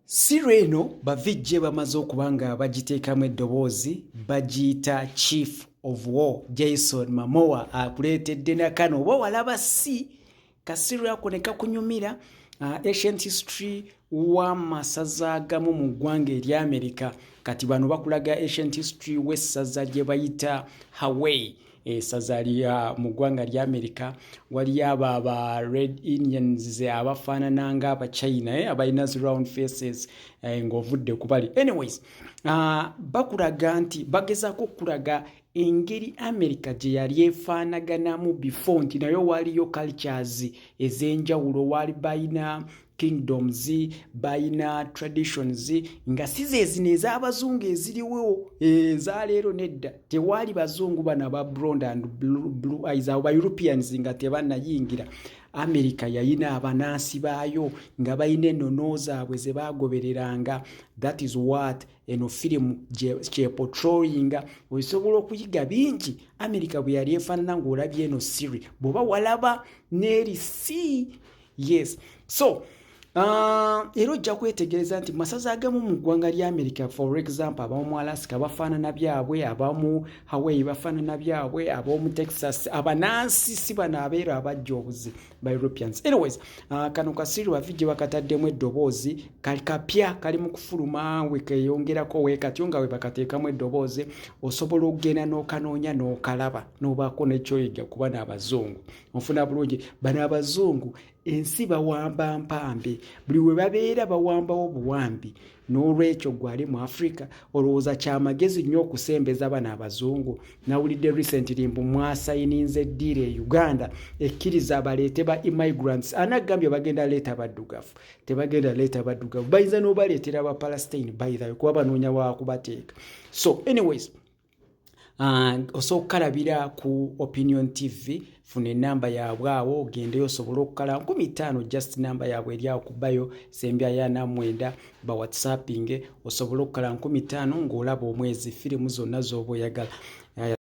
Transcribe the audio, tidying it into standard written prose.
Series eno ba VJ bamaze okuba nga bagiteekamu eddoboozi, bagiyita Chief of War. Jason Momoa akuleetedde nakano. Oba walaba si ka series ako ne kakunyumira, ancient history w'amasaza agamu mu ggwanga erya America. Kati bano bakulaga ancient history w'essaza gye bayita Hawaii, essaza lya mu ggwanga lya America. Waliyo abo aba Red Indians abafaanana nga Abachina, abalina zi round faces, ng'ovudde ku bali. Anyways, bakulaga nti bagezaako okulaga engeri America gye yali efaanaganamu before, nti nayo waliyo cultures ez'enjawulo, wali balina kingdoms, balina traditions nga si ze zino ez'abazungu eziriwo ezaleero. Nedda, tewaali bazungu bano aba blonde and blue eyes, abo ba Europeans nga tebannayingira. America yayina abanansi baayo nga balina ennono zaabwe ze baagobereranga. That is what eno firimu kyeportrayinga. Osobola okuyiga bingi America bwe yali efaanana ng'olabye eno series, bw'oba walaba n'eri si. Yes, so era ojja kwetegereza nti masaza agamu mu ggwanga lya America, for example ab'omu Alaska bafaanana byabwe, ab'omu Hawaii bafaanana byabwe, ab'omu Texas, abanansi si bano abeeru abajja obuzi ba Europeans. Anyways, kano ka series ba VJ bakataddemu eddoboozi, kali kapya, kali mu kufuluma, wekeyongerako weekatyo nga we bakateekamu eddoboozi. Osobola okugenda n'okanoonya n'okalaba n'obaako nekyoyiga kuba n'abazungu onfuna bulungi. Bano abazungu ensi bawamba mpambe, buli we babeera bawambawo buwambi. N'olwekyo gwali mu Africa olowooza kyamagezi nnyo okusembeza bano abazungu? Nawulidde recently mbu mwasayininze deal e Uganda ekkiriza baleete ba immigrants. Anagambye bagenda leeta baddugavu? Tebagenda leeta baddugavu, bayinza n'obaleetera ba Palestine, by the way, kuba banoonya wakubateeka. So anyways, osobola okukalabira ku Opinion TV. Funa enamba yaabwe awo ogendeyo osobole okukala 5000, just namba yaabwe eri awo kubayo sembyayo 49, ba whatsapping osobole okukala 5000 ng'olaba omwezi firimu zonna z'oba oyagala.